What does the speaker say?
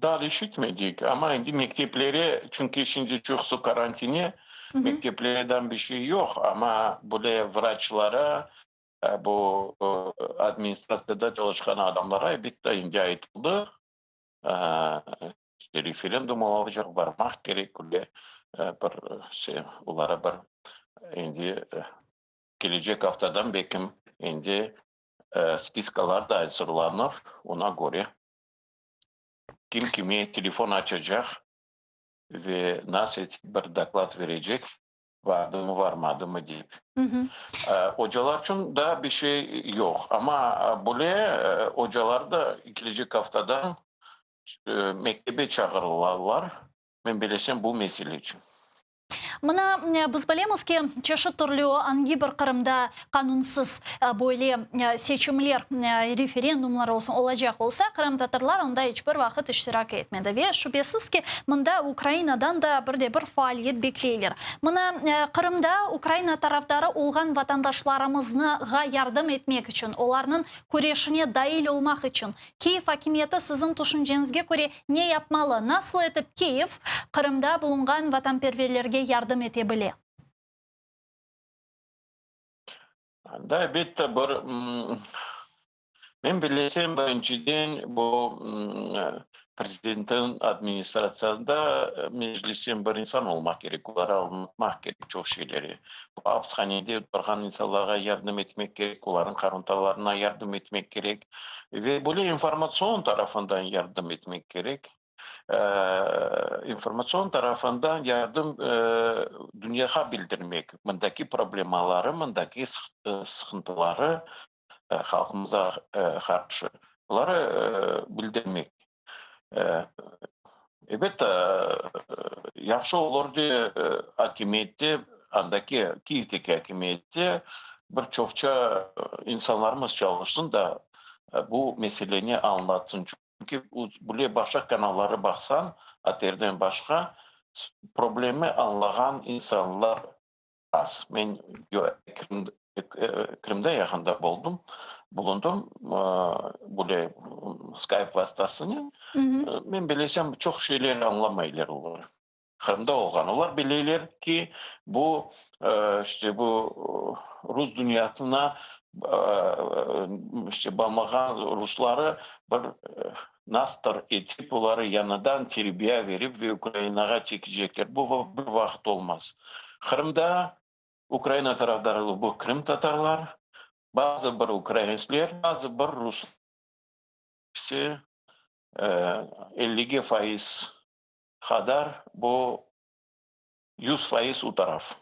Daa eşitmedik, amma endi mekteplere, çünki şimdi çoqusı karantine, mekteplerden bir şey yoq, amma böyle vraçlara, bu administratsiyada çalışqan adamlara elbette endi aytıldı, işte referendum olacaq, barmaq kerek, öyle bir şey, olara bir endi kelecek aftadan belkim endi spiskalar da azırlanır, ona köre. Kim kime telefon açacaq ve nasıl etip bir doklad verecek, vardımı, varmadımı dep. Ocalar içün daa bir şey yoq, amma böyle ocalar da kelecek aftadan mektebe çağırılalar, men bilesem, bu mesele içün. Mına, biz bilemiz ki, çeşit türlü angi bir Qırımda qanunsız böyle seçimler, referendumlar olsun, olacaq olsa, qırımtatarlar onda iç bir vaqıt iştirak etmedi. Ve şübesiz ki, mında Ukrainadan da bir de bir faaliyet bekleyler. Mına, Qırımda Ukraina tarafdarı olğan vatandaşlarımıznığa yardım etmek içün, olarnıñ küreşine dail olmaq içün Kiyev akimiyeti siziñ tüşünceñizge köre ne yapmalı? Nasıl etip Kiyev Qırımda bulunğan vatanperverlerge yardım ete bile? Anda, elbette, bir, men bilesem, birinciden bu prezidentniñ administratsiyasında meclisten bir insan olmaq kerek, olara añlatmaq kerek çoq şeyleri. Bu apishanede oturğan insanlarğa yardım etmek kerek, olarnıñ qorantalarına yardım etmek kerek ve böyle informatsion tarafından yardım etmek kerek. İnformatsion tarafından yardım dünyağa bildirmek, mındaki problemaları, mındaki sıqıntıları halqımızğa qarşı, buları bildirmek. Ebet, yahşı olurdı akimiyette, andaki Kiyevdeki akimiyette bir çoqça insanlarımız çalışsın da, bu meseleni añlatsın. Çünki bile başqa kanalları baqsañ, ATRden başqa, problemi añlağan insanlar az. Men Krımda yaqında boldım, bulundım, böyle Skype vastasınen. Men bilesem, çoq şeyler añlamaylar olar, Qırımda olğan. Olar bileyler ki, bu, işte bu rus dünyasına işte bamağan rusları bir nastır etip, oları yañıdan terbiya verip ve Ukrainağa çekecekler. Bu bir vaqıt olmaz. Qırımda Ukraina tarafdarı bu qırımtatarlar, bazı bir ukrainskler, bazı bir ruslar. Episi ellige faiz qadar bu 100% u taraf.